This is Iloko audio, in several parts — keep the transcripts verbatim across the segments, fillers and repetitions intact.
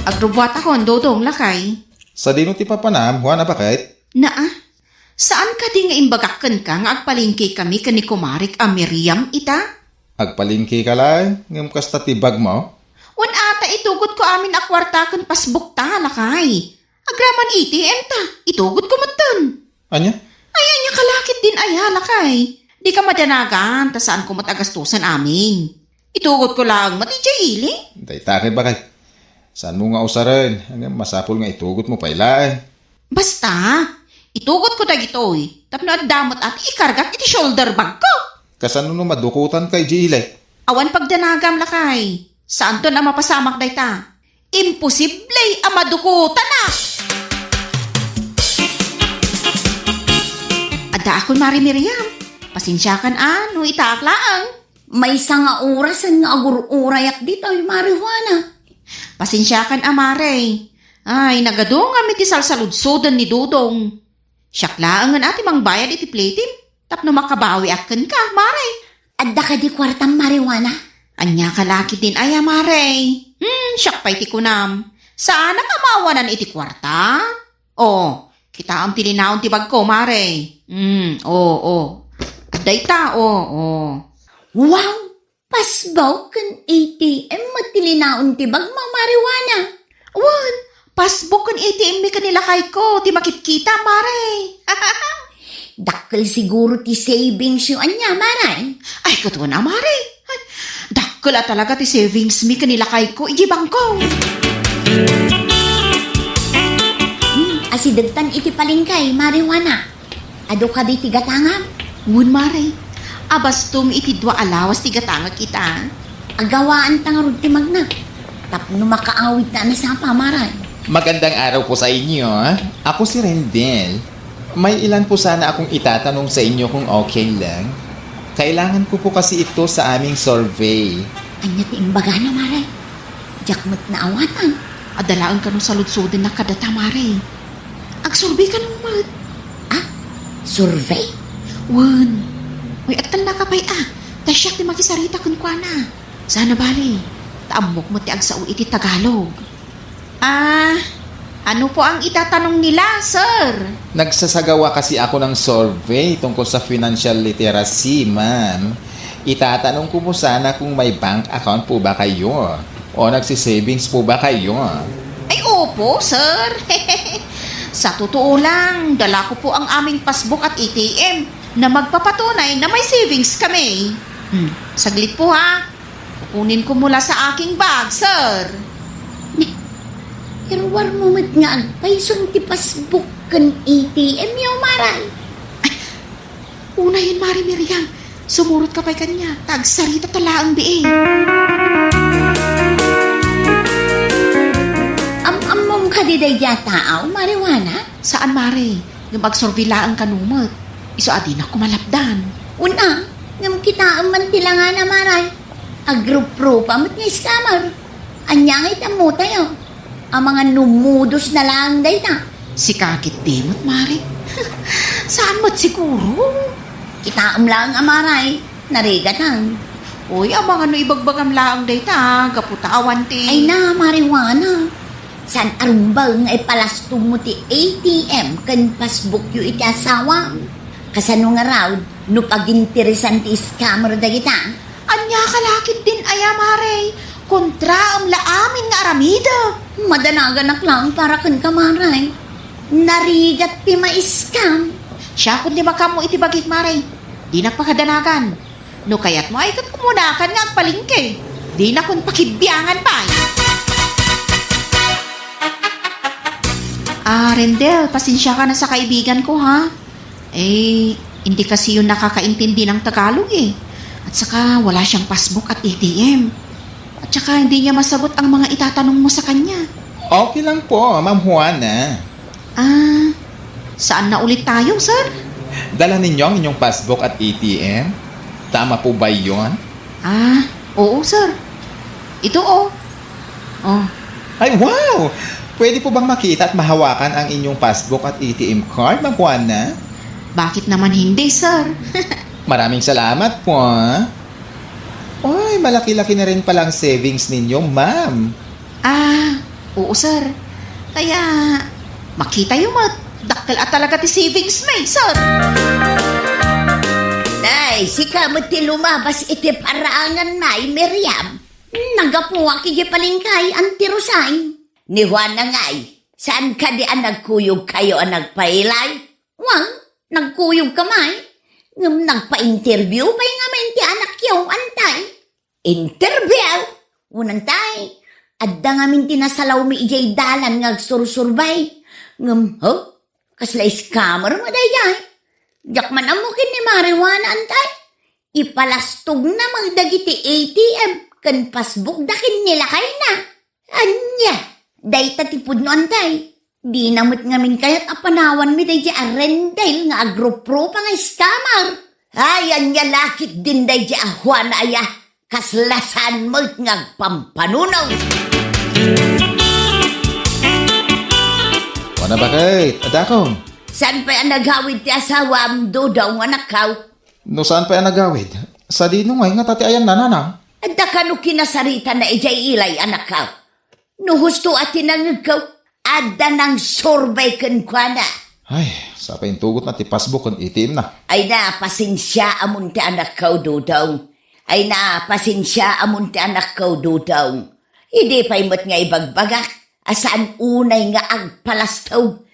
Agrubuatakon, Dodong, lakay. Sadino ti papanam, Juana, baket? Naa, saan kadi nga imbagak kenka nga agpalengke kami ken ni kumarek a Miriam ita? Agpalengke ka laeng, ngem kasta ti bagmo? Wen ata, itugotko amin a kuarta ken pasbukta, lakay. Agraman A T M ta, itugotko metten. Ania? Ay, ania ka la ketdin aya, lakay. Dika madanagan, ta saanko met a gastusen amin. Itugotko laeng met idiay ili. Dayta ket, baket. Saanmo nga usaren, ngem masapul nga itugotmo pay laeng. Basta, itugotko dagitoy, tapno adda met a ti ikargak iti shoulder bagko. Kasano no madukotanka idiay ili? Awan pagdanagam, lakay. Saanton a mapasamak dayta. Imposible a madukotanak! Addaakon, Mari Miriam. Pasensiakan a no itaak laeng. Maysa nga orasen nga agur-urayak ditoy, Mari Juana. Pasensiakan a, Mare. Ay, nagadungam iti salsaludsoden ni Dodong. Siak laengen a ti mangbayad iti platem tapno makabawiak kenka, Mare. Adda kadi kuartam, Mari Juana? Ania ka la ketdin aya, Mare? Hmm, siak pay ti kunam. Saanak a maawanan iti kuarta? O, kitaem ti linaon ti bagko, Mare. Hmm, o, o. Adda ita, o, o. Wow! Pasbuk ken A T M met ti linaon ti bagmo, Mari Juana. Wen, pasbuk ken A T M mi ken ni lakayko ti makitkita, Mare. Dakkel siguro ti savings yo ania, Mare? Ay, ket wen a, Mare. Ay, dakkel a talaga ti savings mi ken ni lakayko idiay bangko. Hmm, asidegtan iti palengke, Mari Juana. Adu kadi ti gatangam? Wen, Mare. Abastom iti dua a lawas ti gatangek ita. Agawaanta ngarud ti magna tapno makaawidta a nasapa, Mare. Magandang araw po sa inyo. Ako si Rendel. May ilan po sana akong itatanong sa inyo kung okay lang. Kailangan ko po kasi ito sa aming survey. Ania ti imbagana, Mare? Diak met naawatan. Adda laeng kano saludsodennak kadata, Mare. Agsurvey kano met. Ah? Survey? Wen. Uy, agtellaka pay a. Ta siak ti makisarita kenkuana. Saan a bale, ta ammok met ti agsao iti Tagalog. Ah, ano po ang itatanong nila, sir? Nagsasagawa kasi ako ng survey tungkol sa financial literacy, ma'am. Itatanong ko po sana kung may bank account po ba kayo o nagsi-savings po ba kayo? Ay, opo, sir. Sa totoo lang, dala ko po ang aming passbook at A T M na magpapatunay na may savings kami. Hmm, saglit po, ha. Kukunin ko mula sa aking bag, sir. Ni, iruar mo met nga agpayson ti passbook ken A T M yo, Mare. Ay, unayen, Mare Miriam. Sumurot ka pay kaniak, ta agsarita ta laeng bii. Am-ammom kadi daydiay a tao, Mare Juana? Saan, Mare. Ngem agsurvey laeng kano met. Isu a dinakon malapdan. Wen a, ngem kitaem man ti langana, Mare. Agruprupa met nga scammer. Ania nga iti ammotayo? Amangan no modus na laeng dayta. Sika ketdi met, Mare. Saan met siguro? Kitaem laeng a, Mare. Narigatan. Uy, amangan no ibagbagam laeng dayta, gapu ta awan ti... Ay na, Mare Juana. Saan a rumbeng nga ipalastommo ti A T M ken passbook yo iti asawam? Kasano ngarud no paginteresan ti scammer dagita? Ania ka la ketdin aya, Mare? Kontraem la amin nga aramidek. Madanaganak laeng para kenka, Mare. Narigat ti ma-scam. Siakon ti makaammo iti bagik, Mare. Dinak pakadanagan. No kayatmo, ay ket kumunakan nga agpalengke. Dinakon pakibiangan pay. Ah, Rendel, pasensiakan a sa kaibiganko, ha? Eh, hindi kasi yun nakakaintindi ng Tagalog, eh. At saka, wala siyang passbook at A T M. At saka, hindi niya masagot ang mga itatanong mo sa kanya. Okay lang po, Ma'am Juana. Ah, saan na ulit tayo, sir? Dala ninyo ang inyong passbook at A T M? Tama po ba yon? Ah, oo, sir. Ito, oh. Oh. Ay, wow! Pwede po bang makita at mahawakan ang inyong passbook at A T M card, Ma'am Juana? Bakit naman hindi, sir? Maraming salamat po, ah. Ay, malaki-laki na rin pala ang savings ninyo, ma'am. Ah, Oo, sir. Kaya, makitayo met. Dakkel a talaga ti savings mi, sir. Nay, sika met ti lumabas iti paraangan, Nay Miriam. Naggapuak iti palengke, Auntie Rosay. Ni Juana ngay, saan kadi a nagkuyogkayo a nagpailay? Wen, nagkuyogka met. Ngem nagpa-interview pay ngamin ti anakyo, Antay. Interview? Wen, Antay, adda ngamin ti nasalawmi idiay dalan nga agsursurbay. Ngem, huh? Kasla scammer met daydiay. Diak man ammo ken ni Mare Juana, Antay. Ipalastogna met dagiti A T M ken passbook da ken ni lakayna. Ania? Dayta ti pudno, Antay. Dina met ngamin kayat a panawanmi daydiay a Rendel nga agruprupa nga scammer. Ay, ania la ketdin daydiay a Juana aya? Kasla saan met nga agpampanunot. Juana, baket, adda koma. Saan pay a nagawid ti asawam, Dodong, anakko? No saan pay a nagawid, sadino ngay ngata ti ayanna, Nanang? Adda kano kinasaritana idiay ilay, anakko. No husto a ti nangngegko, adda nangsurbay kenkuana. Ay, sapay intugotna ti passbook ken A T M na. Ay na, pasensiaamon ti anakko, Dodong. Ay na, pasensiaamon ti anakko, Dodong. Idi pay met nga ibagbagak a saan unay nga agpalastog.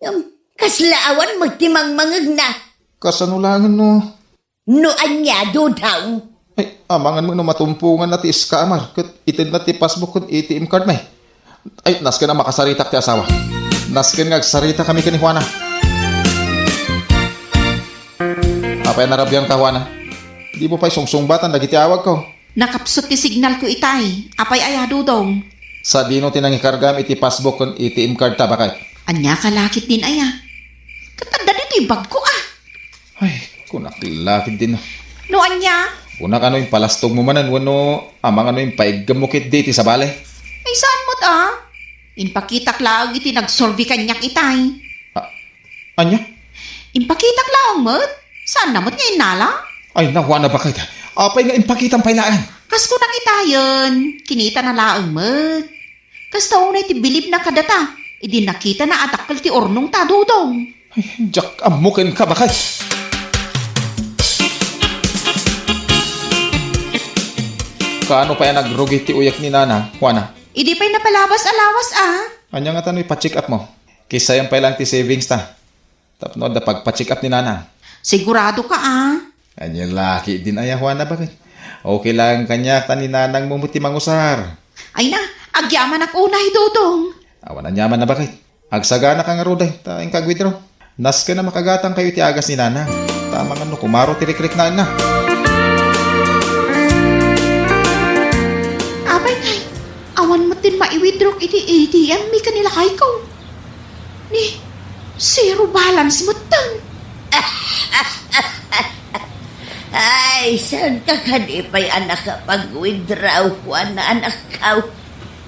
Ngem, kasla awan met ti mangmangegna. Kasano laengen no? No ania, Dodong? Ay, amangan met no matumponganna ti scammer ket itedna ti passbook ken A T M card mi. Ay, nasken a makasaritak ti asawa. Nasken nga agsaritakami ken ni Juana. Apay a narabianka, Juana? Dimo pay sungsungbatan dagiti awagko? Nakapsut ti signalko itay. Apay aya, Dodong? Sadino ti nangikargam iti passbook ken A T M card ta, baket? Ania ka la ketdin aya? Ket adda ditoy bagko, a. Ay, kunak la ketdin. No ania? Kunak a no impalastogmo manen wenno amangan no impaiggem mo ketdi iti sabali. Ay, saan met, a? Impakitak laeng iti nagsurvey kaniak itay. A-, ania? Impakitak laeng met. Saanna met nga innala? Ay, Juana, baket. Apay nga impakitam pay laeng? Kas kunak itayen, kinitana laeng met. Kasta unay ti bilibna kadata, idi nakitana a dakkel ti urnongta, Dodong. Ay, diak ammo kenka, baket. Kaano pay a nagrugi ti uyek ni Nanang, Juana? Idi pay napalabas a lawas, a. Ania ngata no ipa-check up mo? Kissayan pay laeng ti savings ta. Tapno adda pagpa-check up ni Nanang. Sigurado ka, a? Ania la ketdin aya, Juana, baket? Okay laeng kaniak ta ni Nanang mo met ti mangusar. Ay na, agyamanak unay, Dodong. Awan aniamanna, baket. Agsagana ka ngarud, ta inka ag-withdraw. Nasken a makagatangkayo iti agas ni Nanang. Ta amangan no kumaro ti rikriknaenna. Apay ngay, awan met din mai-withdraw iti A T M mi ken ni lakayko. Ni, zero balance metten. Ay, saan ka kadi pay a nakapag-withdraw, Juana, anakko?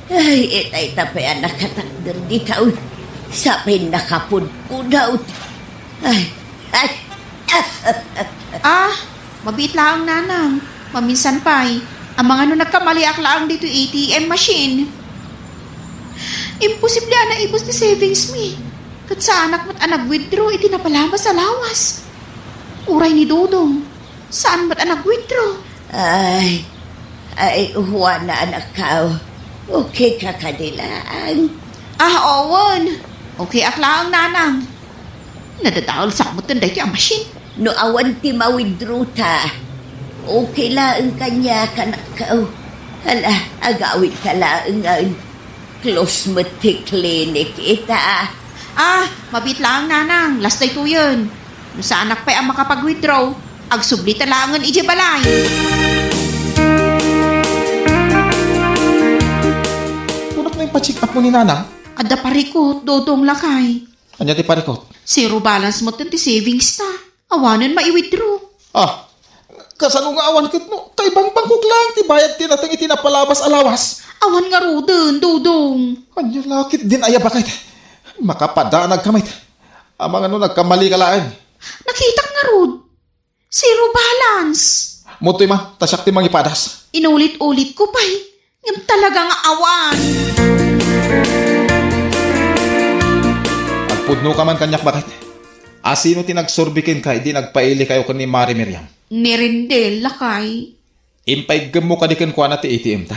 Ay, itay ta pay a nakatakder dita, uy. Sapay nakapudpudot. Ay, ay. Ah, mabiit laeng, Nanang. Maminsan pay, amangan no nagkamaliak laeng ditoy A T M machine. Imposible a naibus ti savings mi. Ket saanak met a nag-withdraw iti napalabas a lawas. Uray ni Dodong, saan met a nag-withdraw. Ay, ay, Juana, anakko. Okay ka kadi laeng? Ah, awan. Okay ak laeng, Nanang. Nadadaelsak metten daytoy a machine. No awan ti ma-withdraw ta, okay laeng kaniak, anakko. Hala, agawidka laeng nga close met ti clinic ita. Ah, mabiit laeng, Nanang. Last daytoyen. No saanak pay a makapag-withdraw, agsublita laengen idiay balay. Kunak no ipa-check up mo ni Nanang? Adda parikut, Dodong, lakay. Ania ti parikut? Zero balance metten ti savings ta. Awanen mai-withdraw. Ah, kasano nga awan ket no kaibangbangkok laeng ti bayad ti nateng iti napalabas a lawas? Awan ngaruden, Dodong. Ania la ketdin aya, baket? Makapadaanagka met. Amangan no nagkamali ka laeng. Nakitak ngarud. Zero balance. Mudtoy man, ta siak ti mangipadas. Inulit-ulitko pay. Ngem talaga nga awan. No ka man kaniak, baket? A, sino ti nagsurbi kenka idi nagpailikayo ken ni Mari Miriam? Ni Rendel, lakay. Impaiggemmo kadi kenkuana ti A T M ta?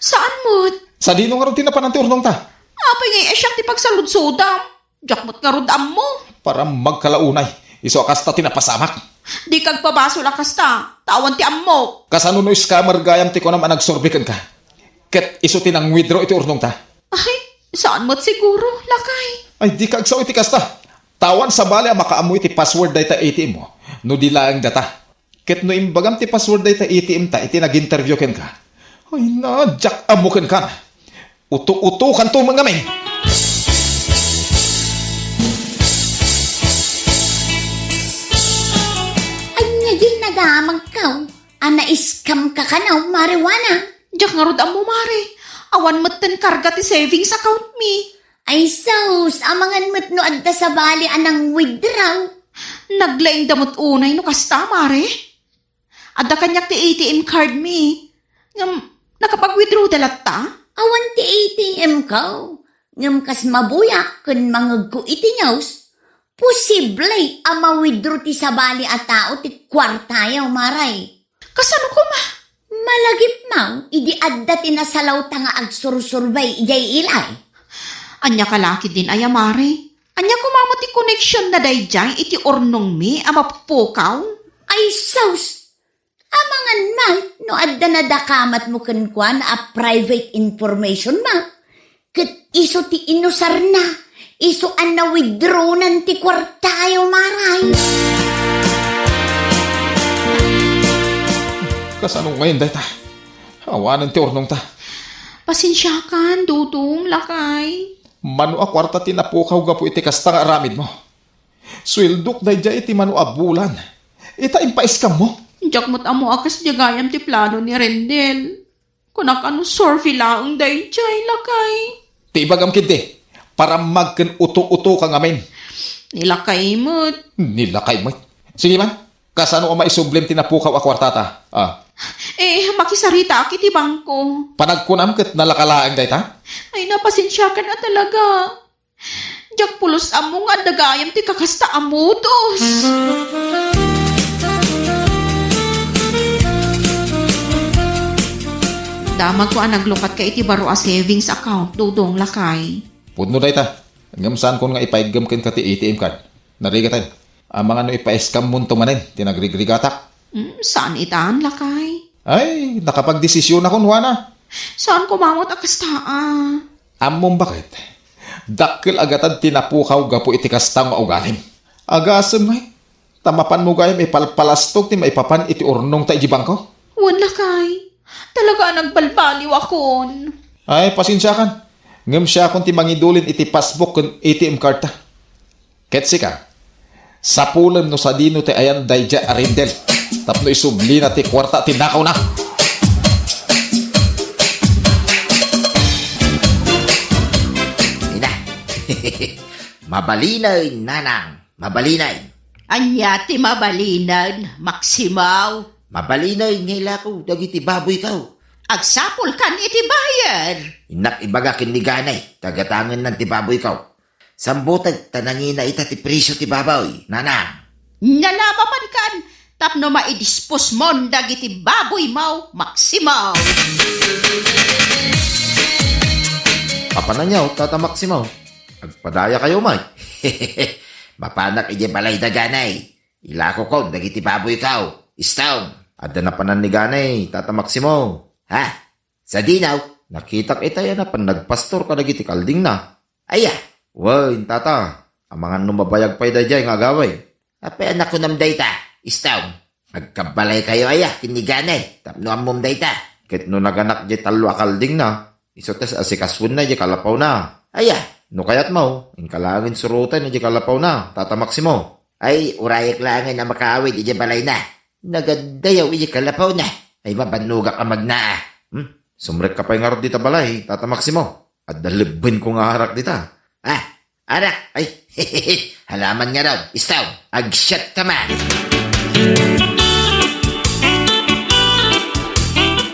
Saan met? Sadino ngarud ti napanan ti urnongta? Apay nga iasiak ti pagsaludsodam? Diak met ngarud ammo. Para magkalaunay. Isu a kasta ti napasamak. Dika agbabasol a kasta, ta awan ti ammok. Kasano no scammer gayam ti kunam a nagsurbi kenka? Ket isu ti nang-withdraw iti urnongta? Ay, saan met siguro, lakay. Ay, dika agsao iti kasta. Ta awan sabali a makaammo iti password dayta A T M mo, no di laeng data. Ket no imbagam ti password dayta A T M ta iti nag-interview kenka, ay na, diak ammo kenka. Uto-utokanto met ngamin. Ania diay nadamagko a na-scam ka kano, Mari Juana? Diak ngarud ammo, Mari. Awan metten karga ti savings account mi. Ay sus, amangan met no adda sabali a nang-withdraw. Naglaingda met unay no kasta, Mari. Adda kaniak ti A T M card mi. Ngem, nakapag-withdrawda latta? Awan ti A T M ko. Ngem kas mabuyak ken mangegko iti news, posible a ma-withdraw ti sabali a tao ti kuartayo, Mari. Kasano koma? Malagipmo idi adda ti nasalawta nga agsursurbay idiay ilay. Ania ka la ketdin aya, Mari? Ania koma met ti koneksionna daydiay iti urnongmi a mapupukaw? Ay sus! Amangan met no adda nadakamatmo kenkuana a private information mo. Ket isu ti inusarna, isu a na-withdrawnan ti kuartayo, Mari. Kasano ngayen dayta? Awanen ti urnongta. Pasensiakan, Dodong, lakay. Mano a kuarta ti napukaw gapu iti kasta nga aramidmo? Sueldok daydiay iti mano a bulan. Ita, impaiskammo? Diak met ammo a kasdiay gayam ti plano ni Rendel. Kunak a no survey laeng daydiay, lakay. Ti ibagam ketdi, parammag ken uto-utoka ngamin. Ni lakay met. Ni lakay met. Sige man, kasano a maisublim ti napukaw a kuartata? Ah. Eh, makisaritaak iti bangko. Panagkunam ket nalaka laeng dayta? Ay, na, pasensiakan a talaga. Diak pulos ammo nga adda gayam ti kakasta a modus. Damagko a naglukatka iti baro a savings account, Dodong, lakay. Pudno dayta. Ngem saankon nga ipaiggem kenka ti A T M card. Narigaten. Amangan no ipaiskammonto manen ti nagrigrigatak. Mm, saan itan, lakay? Ay, nakapagdesisionakon, Juana. Saan koma met a kasta, a? Ammom baket? Dakkel a gatad ti napukaw gapu iti kasta nga ugalim. Agasem ngay, ta mapanmo gayam ipalpalastog ti maipapan iti urnongta idiay bangko? Wen, lakay. Talaga a nagbalbaliwakon. Ay, pasensiakan. Ngem siakon ti mangidulin iti passbook ken A T M cardta. Ket sika, sapulem no sadino ti ayan daydiay a Rendel tapno isublina ti kuarta ti nakawna. Ina. Mabalinen, nanang. Mabalinen. Ania ti mabalinen, Maximo? Mabalinen nga ilako dagiti baboyko. Agsapulkan iti bayar. Innak ibaga ken ni Ganay, ta gatangennan ti baboyko. Sambuteg ta nangina ita ti presio ti baboy, nanang. Nalamapankan tapno maidisposmon dagiti baboymo, Maximo. Apan ania, Tata Maximo? Agpadayakayo met. Mapanak idiay balay da Ganay. Ilakokon dagiti baboyko. Istaw. Adda napanan ni Ganay, Tata Maximo. Ha? Sadino? Nakitak itay a napan nagpastor kadagiti kaldingna. Aya? Wen, tata. Amangan no mabayag pay daydiay nga agawid. Apay a nakunam dayta, Istaw? Agkabbalaykayo aya ken ni Ganay tapno ammom dayta? Ket no naganak diay tallo a kaldingna, isu ti asikasuenna diay kalapawna. Aya? No kayatmo, inka laengen suroten idiay kalapawna, Tata Maximo. Ay, urayek laengen a makaawid idiay balayna. Nagaddayaw idiay kalapawna. Ay, mabannogak a magnaa. Hmm? Sumrekka pay ngarud dita balay, Tata Maximo. Adda lebbenko nga arak dita. Ah, arak. Ay, halaman ngarud. Istaw, agsiatta man.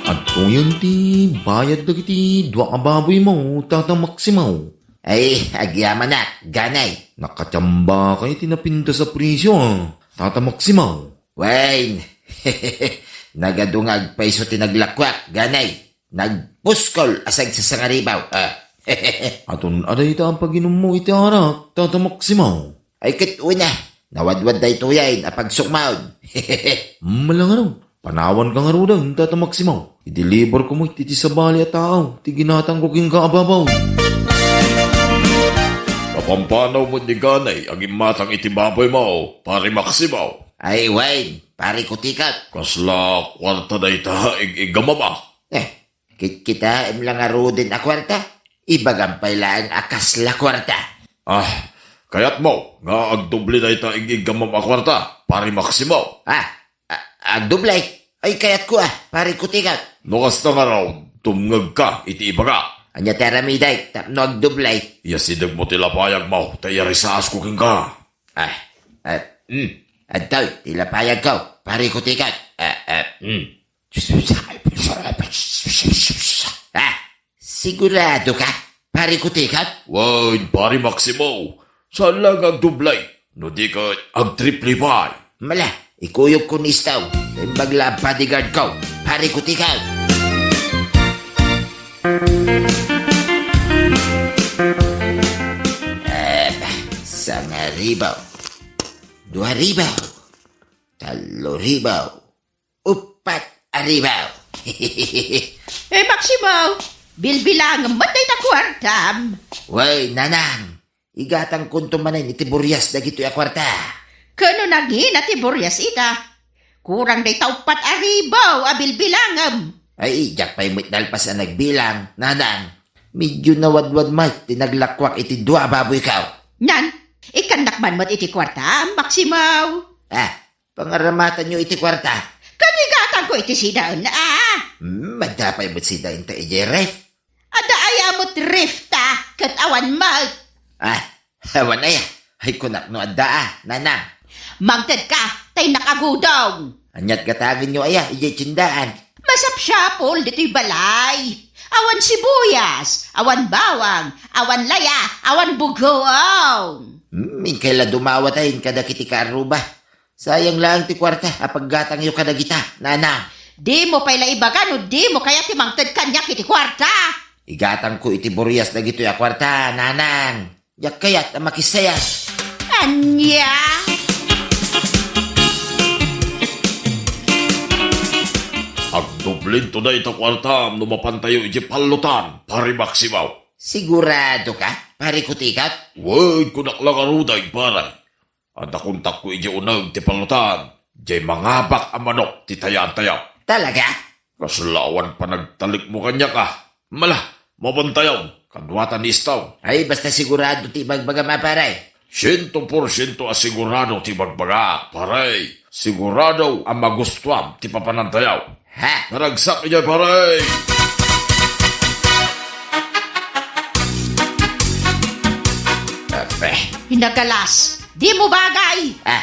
Adtoyen ti bayad dagiti dua a baboymo, Tata Maximo. Ay, agyamanak, ganay. Nakatiambak iti napintas a presio, a, Tata Maximo. Wen, nagadu nga agpayso ti naglakuak, ganay. Nagpuskol a sagsasangaribaw, a. Aton a dayta a paginummo iti arak, Tata Maximo. Ay ket una, nawadwad daytoyen a pagsukmaon. Malangaro, panawanka ngaruden, Tata Maximo. Ideliverko met iti sabali a tao ti ginatangko kenka a babaw. Napampanaw met ni Ganay a gimmatang iti baboymo, Pare Maximo. Ay wen, Pare Kutikot. Kasla kuarta dayta, ig-iggamam a? Eh, kitkitaem la ngaruden a kuarta. Ibagam pay laeng a kasla kuarta. Ah, kayatmo nga agdoble dayta ig-iggamam a kuarta, Pare Maximo? Ah, a-, agdoble? Ay, kayatko a, Pare Kutikot. No kasta ngarud, tumngegka iti ibaga. Ania ti aramidek tapno agdoble? Iyasidegmo ti lapayagmo, ta iyarisasko kenka. Ah, ah, mm. Adtoy ti lapayagko, Pare Kutikot. Ah, ah, mm. Ah, sigurado ka, Pare Kutikot? Wen, Pare Maximo. Saan la nga agdoble, no di ket agtriple pay. Mala, ikuyogko ni Istaw. Imbag la a bodyguard ko, Pare Kutikot. Aba, sangaribaw. Duaribaw. Talloribaw. Uppat a ribaw. Eh, Maximo, bilbilangem met dayta kuartam. Way, nanang, igatangkonto manen iti burias dagitoy a kuarta. Ken no nangina ti burias ita, kurang dayta uppat a ribaw a bilbilangem. Ay, diak pay met nalpas a nagbilang, nanang. Medyo nawadwad met ti naglakuak iti dua a baboyko. Nan, ikannak man met iti kuartam, Maximo. Ah, pangaramatanyo iti kuarta. Ken igatangko iti sidaen, a? Hmm, adda pay met sidaenta idiay ref. Adda aya met ref ta, ket awan met. Ah, awan aya. Ay, kunak no adda a, nanang. Mangtedka, ta innak agudong. Aniat gatagenyo aya idiay tiendaan? Masapsapul ditoy balay. Awan sibuyas, awan bawang, awan laya, awan bugong. Hmm, inkay la dumawat a kadagiti kaarruba. Sayang laeng ti kuarta a paggatangyo kadagita, nanang. Dimo pay la ibaga no dimo kayat ti mangted kaniak iti kuarta. Igatangko iti burias dagitoy a kuarta, nanang. Diak kayat a makisayas. Ania? Agdoblento dayta kuartam no mapantayo iti pallotan, Pare Maximo. Sigurado ka, Pare Kutikot? Wen, kunak la ngaruden, pare. Adda kontakko idiay uneg ti pallotan, diay mangabak a manok ti tayaantayo. Talaga? Kasla awan panagtalekmo kaniak a. Mala, mapantayon, kaduata ni Istaw. Ay, basta sigurado ti ibagbagam a, pare. Siento por siento a sigurado ti ibagbagak, pare. Sigurado a magustuam ti papanantayo. Ha? Naragsak idiay, pare! Ape. Inagalas, dimo bagay! Ah,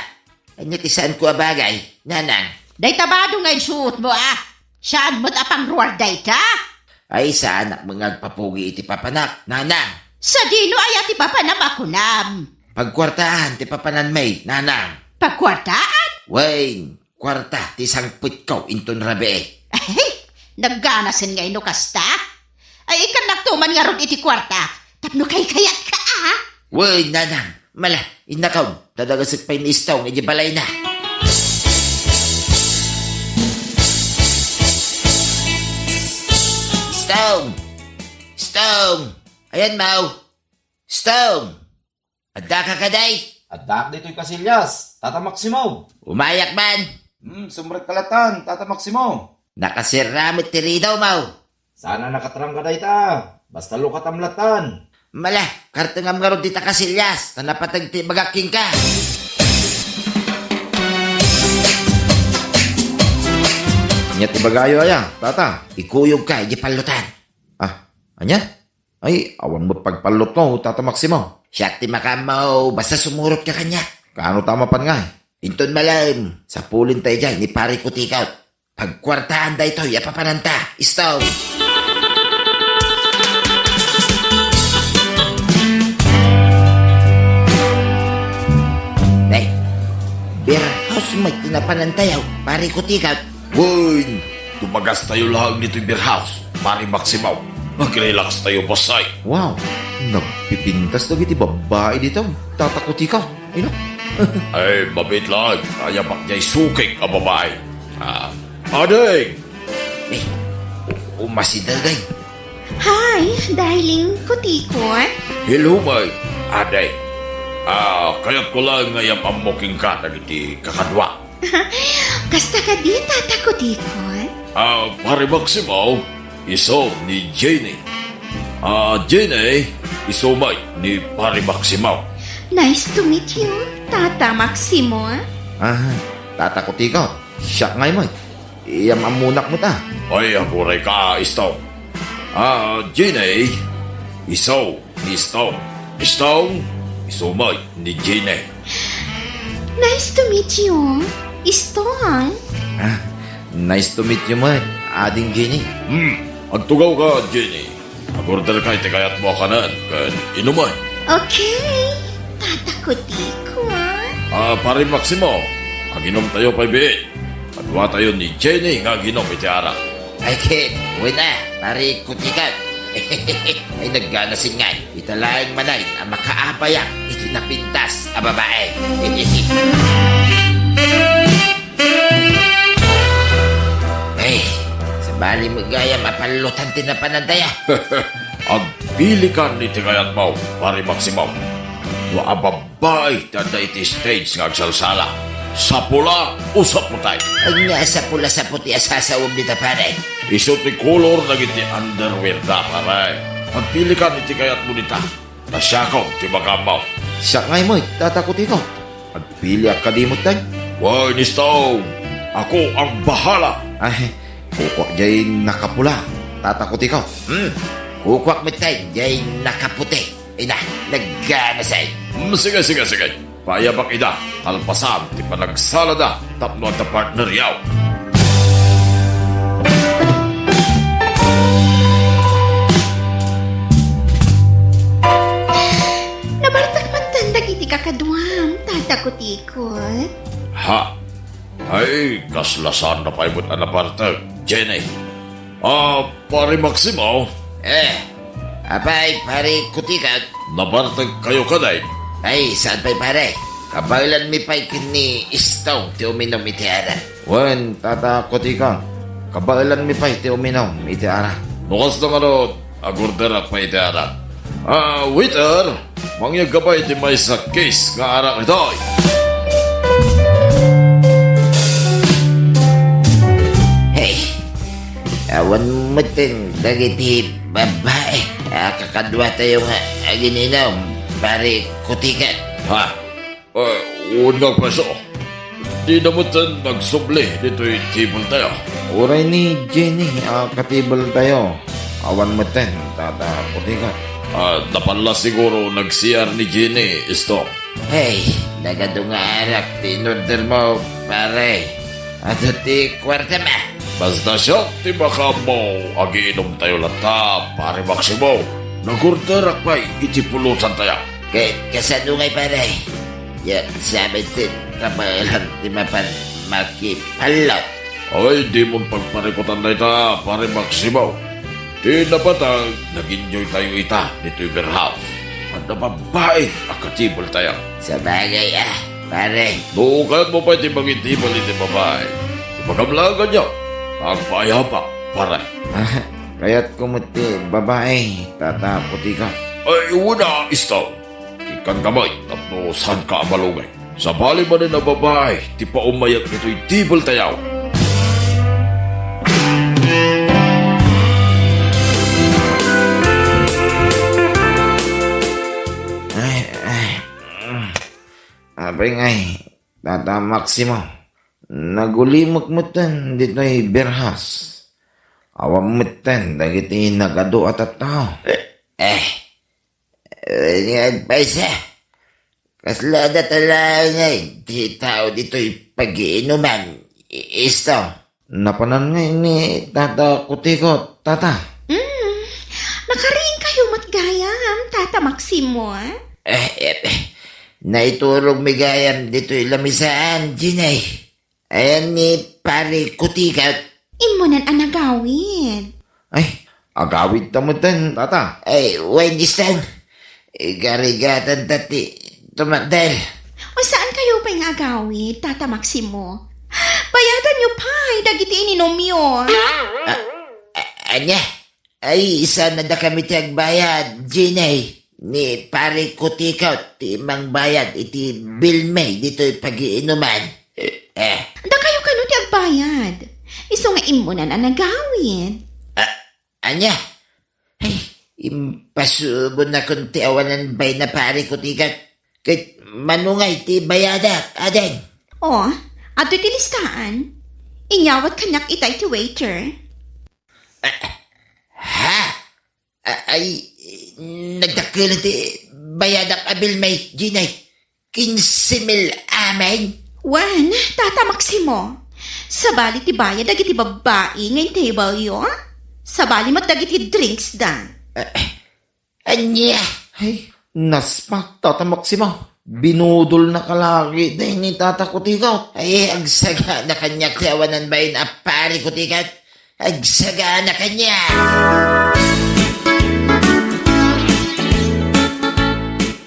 ania ti saanko a bagay, nanang? Dayta bado nga insuotmo, a. Saan met a pangruar dayta? Ay, saanak met nga agpapugi iti papanak, nanang. Sadino aya ti papanam a kunam? Pagkuartaan ti papananmi, nanang. Pagkuartaan? Wen, kuarta ti sangpetko inton rabii. Ay, nagganasen nga ino kasta? Ay, ikannakto man ngarud iti kuarta, tapno kaykayatka, a? Wen, nanang, mala, innakon, ta dagasek pay ni Istaw nga idiay balayna. Istaw! Istaw! Ayan, Maw! Istaw! Addaka kadi? Addaak ditoy Casillas, Tata Maximo. Umayak man. Hmm, sumrek ka latan, Tata Maximo. Nakasirra met ti ridaw, Maw. Saan a nakatrangka dayta. Basta lukatam latan. Mala, kartengam ngarud dita Casillas, ta napateg ti ibagak kenka. Ania ti ibagayo aya, Tata? Ikuyogka idiay pallotan. Ah, ania? Ay, awan met pagpallotko, Tata Maximo. Siak ti makaammo, basta sumurotka kaniak. Kaano ta mapan ngay? Inton malem, sapulenta idiay ni Pare Kutikot. Pagkuartaan daytoy a papananta, Istaw. Napanantayo, Pare Kutikot. Wen, tumagastayo laeng ditoy beer house, Pare Maximo. Mag-relax tayo, bossay. Wow, nagpipintas dagiti babbai ditoy, Tata Kutikot. Ino? Ay, mabiit laeng, kayabak diay sukik a babbai. Ah, ading! Eh, u-, umasideg, ay. Hi, darling Kutikot. Hello, my ade. Ah, kayatko laeng nga iyam-ammo kenka dagiti kakadua. Kasta kadi, Tata Kutikot? Ah, Pare Maximo, isu ni Jenny. Ah, Jenny, isu met ni Pare Maximo. Nice to meet you, Tata Maximo. Ah, Tata Kutikot, siak ngay met. Iyam-ammonak met a. Ay, agurayka, Stone. Ah, Jenny, isu ni Stone. Stone, isu met ni Jenny. Nice to meet you, Stone. Ah, nice to meet you met, Ading Jenny. Hmm, agtugawka, Jenny. Agorderka iti kayatmo a kanen ken inumen. Okay, Tata Kutikot. Ah, Pare Maximo, aginomtayo pay biit. Kaduatayo ni Jenny nga aginom iti arak. Ay, ket, wen a, Pare Kutikot. Ay, nagganasingay. Ita laeng manen a makaapayak iti napintas a babai. Ay, sabali met gayam a pallutan ti napanantayo. Agpilikan iti kayatmo, Pare Maximo. No a babbai ti adda iti stage nga agsalsala, sapula o saputay? Ania a sapula-saputi a sasaom dita, pare? Isu ti kolor dagiti underwear da, pare. Agpilikan iti kayatmo dita. Ta siakon ti makaammo. Siak ngay met, Tata Kutikot. Agpiliak kadi metten? Wen, Stone, ako ang bahala. Ay, kukuak jay nakapula, Tata Kutikot. Hmm, kukuak metten jay nakaputi. Ina, nagganasay. Hmm, sige, sige, sige. Paayabak ida, kalpasan ti panagsalada tapno adda partneryo. Nabartek metten dagiti kakaduam, Tata Kutikot. Ha? Ay, kasla saan na pay met a nabartek, Jenny. Ah, Pare Maximo? Eh, apay, Pare Kutikot? Nabartek kayo kadin? Ay, saan pay, pare? Kabaelanmi pay ken ni Stone ti uminom iti arak. Wen, Tata Kutikot, kabaelanmi pay ti uminom iti arak. No kasta ngarud, agorderak pay iti arak. Ah, waiter, mangyegka pay iti maysa case nga arak ditoy. Hey, awan metten dagiti babbai a kakaduatayo nga agin-inom, Pare Kutikot. Ha? Eh, wen nga agpayso. Dida metten nagsubli ditoy table tayo. Uray ni Jenny a ka-table tayo. Awan metten, Tata Kutikot. Ah, napan la siguro nag-C R ni Jenny, Stone. Hey, nagadu nga arak ti in-order mo, pare. Adu ti kuartam a. Basta siak ti makaammo, agiinom tayo latta, Pare Maximo. Nagorderak pay iti pulutan tayo. Ka-, kasano ngay, pare? Ket sa met ti kabaelan ti mapan makipallot. Ay, dimon pagparikutan dayta, Pare Maximo. Ti napatag, nag-enjoy tayo ita ditoy beer house. Adda babbai a ka-table tayo. Sabagay, ah, pare. No kayatmo pay ti mangitibal iti babbai, ibagam laeng kaniak. Agpaayabak, pare. Ah, kayatko met ti babbai, Tata Kutikot. Ay, wen a, Stone. Ikkanka met tapno saanka a malugay. Sabali manen a babbai ti paumayak ditoy table tayo. Ay, ay, mm. Apay ngay, Tata Maximo, nagulimek metten ditoy beer house. Awan metten dagiti nagadu a tattao. Eh, Wen nga agpayso. Kasla dayta laeng ngay ti tao ditoy pagiinuman, i-, isto? Napanan ngay ni Tata Kutikot, Tata. Mm. Nakariingkayo met gayam, Tata Maximo, ah? Eh, eh, eh. Naiturogmi gayam ditoy lamisaan, Jenny. Ayan ni Pare Kutikot. Immunan a nagawid. Ay, agawid ta metten, tata. Ay, wen, Istang. Igarigatan ta ti tumakder. O, saan kayo pay nga agawid, Tata Maximo? Bayadan yo pay dagiti ininumyo. A-, a-, ania? Ay, saan a dakami ti agbayad, Jenay. Ni Pare Kutikot ti mangbayad iti bilmi ditoy pagiinuman. Eh. Dakayo kano ti agbayad? Isu nga immunan a nagawid. A-, ania? Ay, impasubonnakon ti awanan bain a Pare Kutikot. Ket mano ngay ti bayadak, ading? O, adtoy ti listaan. Inyawat kaniak ita iti waiter. Ha? A-, ay, nagdakkel ti bayadak a bilmi, Jenay. Kinse mil amin. Wen, Tata Maximo. Sabali ti bayad dagiti babbai nga intable yo, a? Sabali met dagiti drinks da. A-, ania? Ay, naspak, Tata Maximo. Binudolnaka laeng ni Tata Kutikot. Ay, agsagana kaniak ti awanan bain a Pare Kutikot. Agsagana kaniak.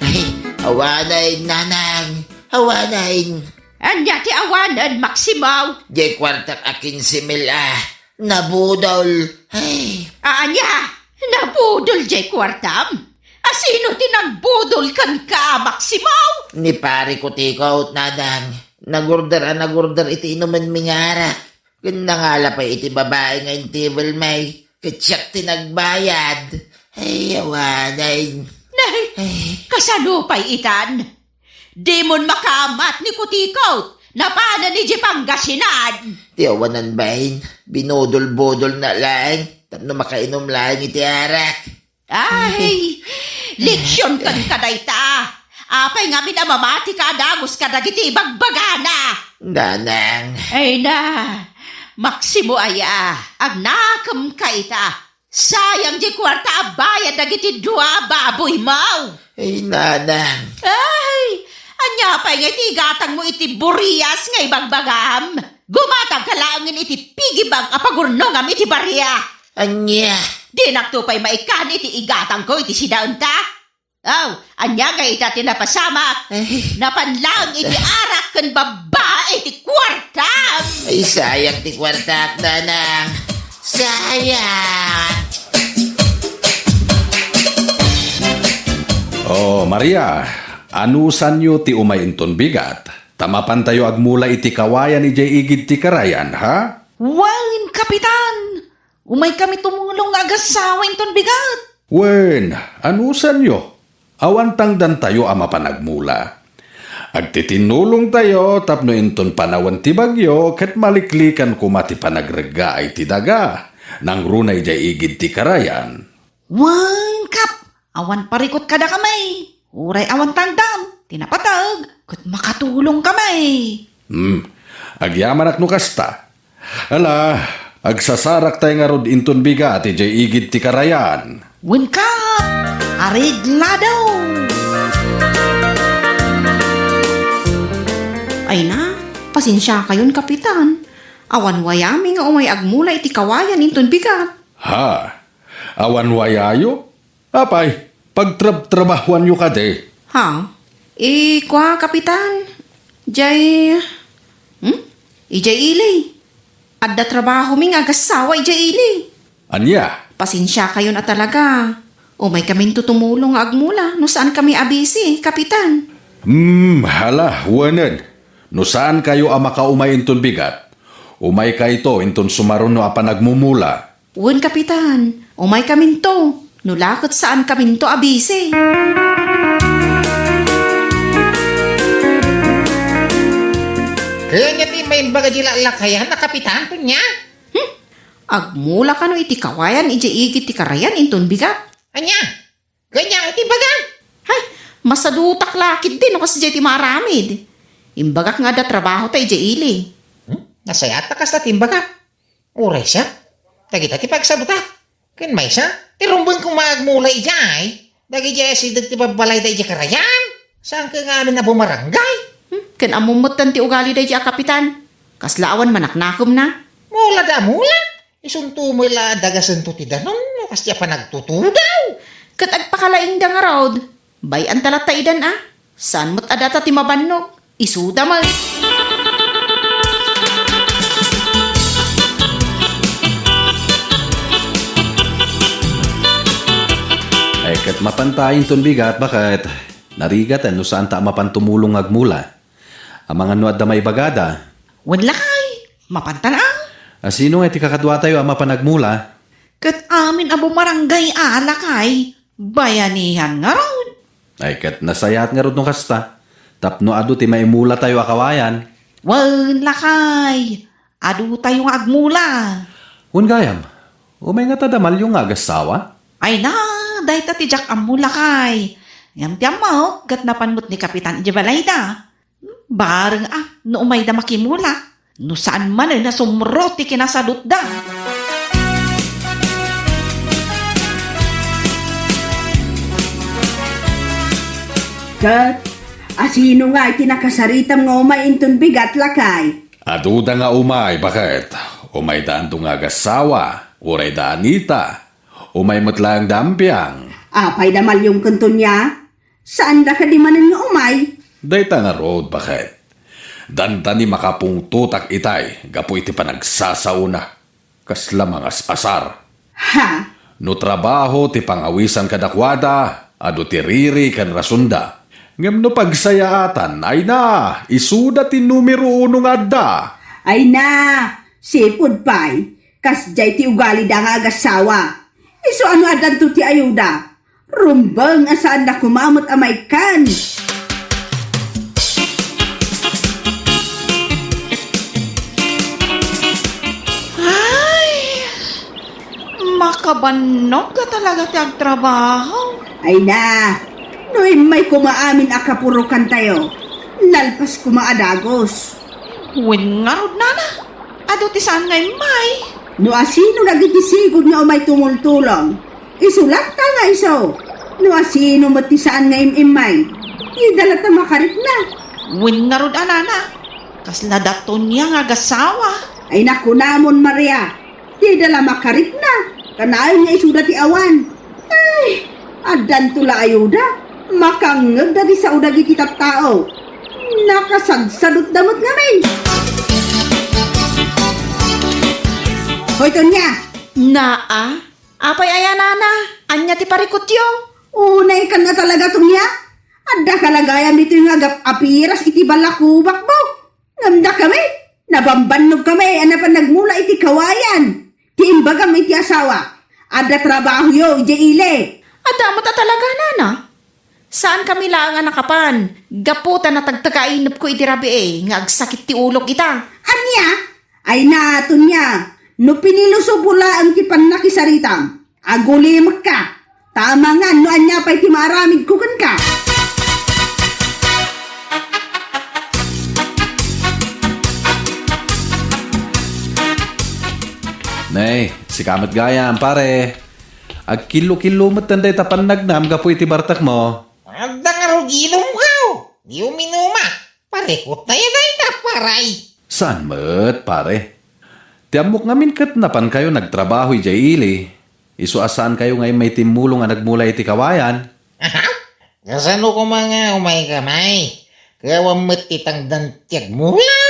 Ay, awanen, nanang. Awanen. Ania ti awanen, Maximo? Diay kuartak a kinse mil a nabudol. Ay. Ania? Nabudol diay kuartam? Asino ti nangbudol kenka, Maximo? Ni Pare Kutikot, nanang. Nagorder a nagorder iti inumenmi nga arak. Ken nangala pay iti babai nga intable mi, ket siak ti nagbayad. Ay, awanen. Nay, ay. Kasano pay itan? Dimon makaamat ni Kutikot, napanen idiay Pangasinan. Ti awanan bain, binudol-budolna laeng, tapno makainum laeng iti arak. Ay, leksion kenka dayta. Apay ngamin a mamatika a dagus kadagiti ibagbagana? Nanang. Ay na, Maximo aya, agnakemka ita. Sayang diay kuarta a bayad dagiti dua a baboymo. Ay, nanang. Ay, ania pay nga iti igatangmo iti burias nga ibagbagam? Gumatangka laengen iti piggy bank a pagurnongam iti baria. Ania? Dinakto pay maikkan iti igatangko iti sidaenta? Aw, ania ngay ita ti napasamak? Ay. Napan laeng iti arak ken babbai ti kuartam! Ay, sayang ti kuartak, nanang. Sayang! Oh, Maria, anusanyo ti umay inton bigat? Ta mapantayo agmula iti kawayan idiay igid ti karayan, ha? Wen, Kapitan! Umaykami tumulong nga agassawa inton bigat. Wen, anusanyo? Awan tangdantayo a mapan agmula. Agtitinnulongtayo tapno inton panawen ti bagyo ket maliklikan koma ti panagreggaay ti daga nangruna idiay igid ti karayan. Wen, Kap, awan parikut kadakami. Uray awan tangdan ti napateg ket makatulongkami. Hmm, agyamanak no kasta. Ala, agsasaraktay ngarud inton bigat idiay igid ti karayan. Wenka, areglado! Ay na, pasensiakayon, Kapitan. Awan wayami nga umay agmula iti kawayan inton bigat. Ha? Awan wayayo? Apay, pagtrabtrabahuanyo kadi? Ha? Ikua, Kapitan. Jay, hmm? Ijay ili. Adda trabahomi nga agassawa ijay ili. Ania? Pasensiakayon a talaga. Umaykaminto tumulong nga agmula no saankami a busy, Kapitan. Hmm, hala, wenen. No saankayo a makaumay inton bigat, umaykayto inton sumaruno a panagmumula. Wen, Kapitan, umaykaminto. No la ket saankaminto a busy. Kanya ti maimbaga di lallakayan a Kapitan, kunya? Hmm? Agmula kano iti kawayan idiay igid ti karayan inton bigat? Anya? Kanya iti baga? Hay, masadutak la ketdi no kasdiay ti maaramid. Imbagak nga adda trabahota idiay ili. Hmm? Nasayaat ta kasta ti imbagak. Uray siak, dagita ti pagsadutak. Ken maysa, ti rumbeng koma agmula idiay, dagiti asideg ti babbalayda idiay karayan. Saan ka nga amin a bumarangay? Hmm, ken ammom metten ti ugali daydi a Kapitan. Kasla awan manaknakemna? Mula da mula. Isunto met la a dagasento ti danum no kasdi a panagtutudaw. Ket agpakalaingda ngarud. Bay-anta latta idan a. Saan met a data ti mabannog? Isuda met. Ay, ket mapanta inton bigat, baket? Narigat no saanta a mapan tumulong nga agmula. Amangan no adda maibagada. Wen lakay, mapantan a. A sino nga iti kakaduatayo a mapan agmula? Ket amin a bumaranggay a lakay, bayanihan ngarud. Ay, ket nasayaat ngarud no kasta. Tapno adu ti maimulatayo a kawayan. Wen lakay, adutayo nga agmula. Wen gayam, umay ngata da Malyo nga agassawa? Ay na, dayta ti diak ammo lakay. Ngem ti ammok, ket napan met ni Kapitan idiay balayda. Bareng a, no umayda makimula, no saan manen a sumro ti kinasadutda. Ket, asino nga iti nakasaritam nga umay inton bigat, lakay? Aduda nga umay, baket? Umayda Ando nga agassawa, uray da Anita. Umay met laeng da Ampiang. Apay da Malyong ken Tonia? Saanda kadi manen nga umay? Dayta ngarud, baket? Dandani makapungtotak itay gapu iti panagsasaona. Kasla mangas-asar. Ha? No trabaho ti pangawisan kadakuada, adu ti riri ken rasonda. Ngem no pagsayaatan, ay na, isuda ti numero uno nga adda. Ay na, sipud pay, kasdiay ti ugalida nga agassawa. Isu a no addanto ti ayuda, rumbeng a saanda koma met a maikkan. Ay, makabannog a talaga ti agtrabaho. Ay na, no immay koma amin a kapurokantayo, nalpas koma a dagus. Wen ngarud, nana, adu ti saan nga immay. No asino dagiti sigud nga umay tumultulong, isu latta nga isu. No asino met ti saan nga im-immay, dida latta makaripna. Wen ngarud a, nana, kasla da Tonia nga agassawa. Ay nakunamon, Maria, dida la makaripna. Kanayon nga isuda ti awan. Ay, addanto la ayuda. Makangngegda ti sao dagiti tattao. Nakasagsadutda met ngamin. Hoy, Tonia! Naa? Apay aya, nana? Ania ti parikutyo? Unaykan a talaga, Tonia. Adda ka la gayam ditoy nga agap-apiras iti balakubakmo. Ngem dakami, nabambannogkami a napan nagmula iti kawayan. Ti imbagam iti asawa, adda trabahoyo idiay ili. Adda met a talaga, nana? Saankami laeng a nakapan, gapu ta natagtag a inepko iti rabii nga agsakit ti ulok ita. Ania? Ay na, Tonia, no pinilusopo laeng ti pannakisaritam, agulimekka. Ta amangan no ania pay ti maaramidko kenka. Nay, sika met gayam, pare. Agkillo-killo met dayta pannagnam gapu iti bartekmo. Adda ngarud inumkaw. Di uminuma. Parikut tayo dayta, paray. Saan met, pare? Ti ammok ngamin ket napankayo nagtrabaho idiay ili. Isu a saankayo nga immay timmulong a nagmula iti kawayan. Aha? Kasano koma nga umaykami? Ket awan met ti tangdan ti agmula.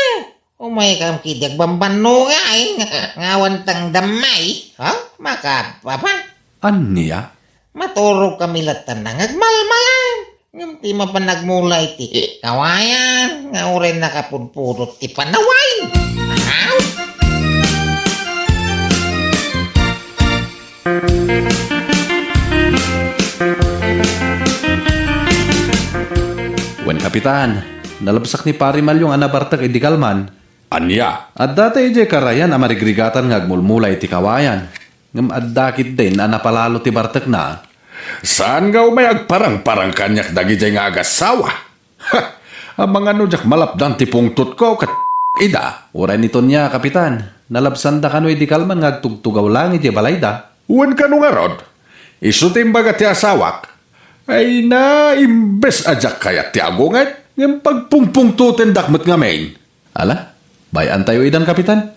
Umaykam ketdi agbambannoga, ay, nga, nga awan tangdam, ay. Ha? Makapapa? Ania? Maturogkami latta nga agmalmalam. Ngem ti mapan nagmula iti kawayan nga uray nakapudpudot ti panawen. Ahaw! Wen, Kapitan, nalabsak ni Pari Malyong a nabartek idi kalman. Ania? Adda tay idiay karayan a marigrigatan nga agmulmula iti kawayan. Ngem adda ketdin a napalalo ti bartekna. Saan nga umay agparangparang kaniak dagidiay nga agassawa? Ha! Amangan no diak malapdan ti pungtotko ket ida. Uray ni Tonia, Kapitan. Nalabsanda kano idi kalman nga agtugtugaw laeng idiay balayda. Wen kano ngarud? Isu ti imbaga ti asawak. Ay na, imbes a diak kayat ti agunget, ngem pagpungpungtotendak met ngamin. Ala? Bay-antayo idan, Kapitan.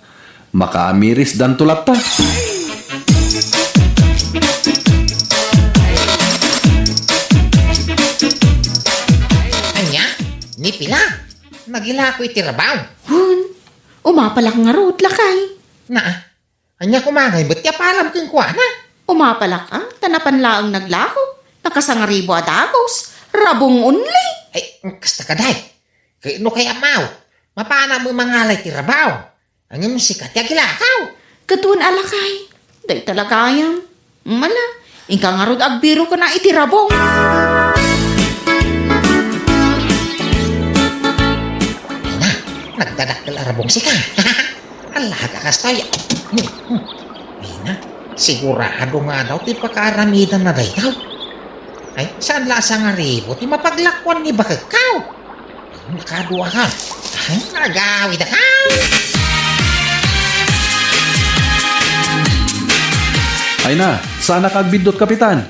Makaamirisdanto latta. Ania? Ni pila? Nagilako iti rabaw. Hun, umapalak ngarud, lakay. Naa, ania koma ngay met ti apalam kenkuana? Umapalak a, ta napan laeng naglako. Nakasangaribu a dagus. Rabong only. Ay, kasta ka, day. Kay no kayat maw, mapana met mangala iti rabaw. Ngem sika ti agilakaw. Ket wen a, lakay, dayta la gayam. Mala, inka ngarud agbiro ken a iti rabong. Ay na, nagdadakkel a rabong sika. Alaga kastoy. Hmm, hmm. Ay na, sigurado nga daw ti pakaaramidanna dayta. Ay, saan la a sangaribu ti mapaglakuan ni bakekkaw? Nakadua ka. Ay, nagawid ka. Ay na, saan a ka agbiddut, Kapitan.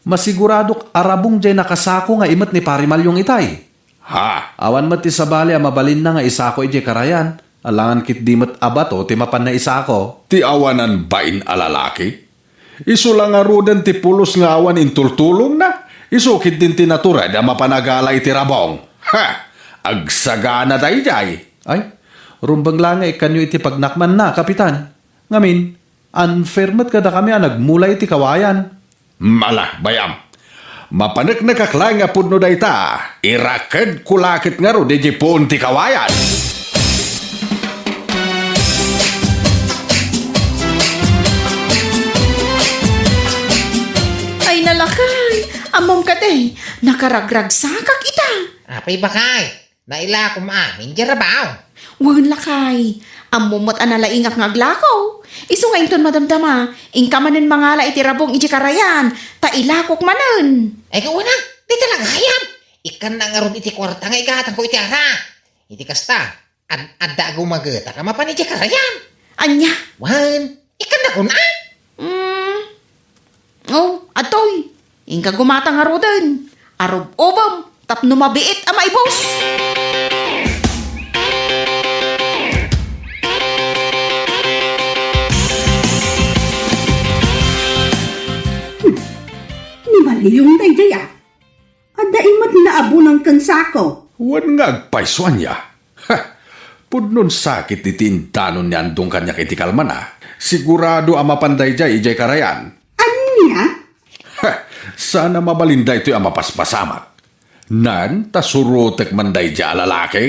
Masiguradok a rabong jay nakasako nga imet ni Pari Malyong itay. Ha? Awan met ti sabali a mabalinna nga isako idiay karayan. Alangan ketdi met a bato ti mapanna isako. Ti awanan bain a lalaki? Isu la ngaruden ti pulos nga awan intultulongna. Isu ketdin ti natured a mapanagala iti rabong. Ha! Agsagana daydiay. Ay, rumbeng la nga ikkanyo iti pagnakmanna, Kapitan. Ngamin, unfair met kadakami a nagmula iti kawayan. Mala, bay-am. Mapaneknekak laeng a pudno dayta. Irakedko la ket ngarud idiay puon ti kawayan. Ay, nalakay! Ammom kadi, nakaragragsakak ita. Apay, bakay? Nailakom amin diay rabaw. Wen, lakay, ammom met a nalaingak nga aglako. Isu nga inton madamdama, inka manen mangala iti rabong idiay karayan, ta ilakok manen. Ay, kawana, dayta la gayam. Ikkanna ngarud iti kuarta nga igatangko iti ara. Iti kasta, ad-, adda a gumagetak a mapan idiay karayan. Ania? Wen, ikkanna kuna? Mm. Oh, adtoy. Inka gumata ngaruden. Arub-ubem tapno mabiit a maibus. Hmm. Ni Malyong daydiay a. Adda imet nga abunang ken sako. Wen nga agpayso ania? Ha! Pudnon sakit iti indanon ni Andong kaniak iti kalmana. Sigurado a mapan daydiay idiay karayan. Ania? Ha! Saan a mabalin daytoy a mapaspasamak. Nan, ta surotek man daydiay a lalaki.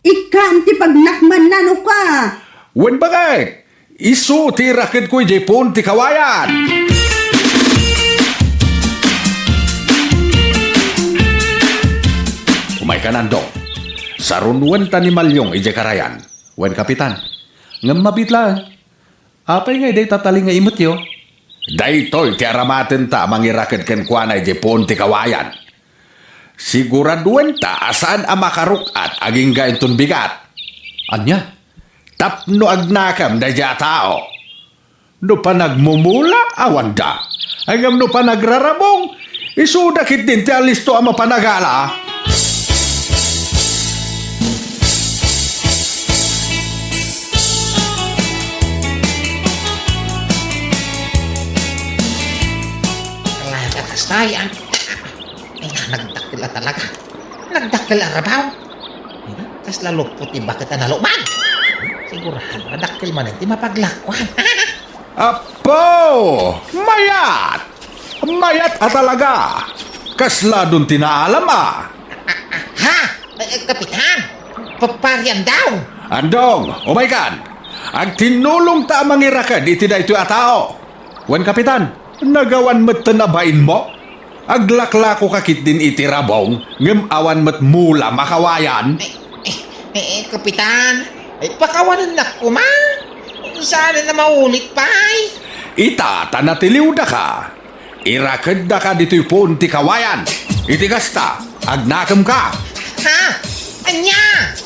Ikkan ti pagnakmanna no ka. Wen, bakit? Isu ti irakedko idiay puon ti kawayan. Umayka, Andong. Sarunuenta ni Malyong idiay karayan. Wen, Kapitan. Ngem mabiit laeng. Apay ngay dayta talingay imetyo? Daytoy ti aramatenta a mangiraked kenkuana idiay puon ti kawayan. Siguraduenta a saan a makaruk-at agingga inton bigat. Ania? Tapno agnakem daydiay a tao. No panagmumula, awanda. Ngem no panagrarabong, isuda ketdin ti alisto a mapanagala. Talaga, kastay, ah. Ay, nagdakkel a talaga. Nagdakkel a rabaw. Kasla lupot ti baket a nalukman. Sigurado a dakkel manen ti mapaglakuan. Apo! Mayat! Mayat a talaga! Kasla don ti naalam a. Ha? Eh, Kapitan? Pa-, Pari Andong? Andong, umaykan! Agtinnulongta a mangiraked iti daytoy a tao. Wen, Kapitan, nagawan metten a bainmo? Aglaklakoka ketdin iti rabong, ngem awan met mula makawayan. Eh, eh, eh, eh, Kapitan, eh, pakawanennak koma. Saan a maulit pay. Ita, ta natiliwdaka. Irakeddaka ditoy puon ti kawayan. Iti kasta, agnakemka. Ha? Ania?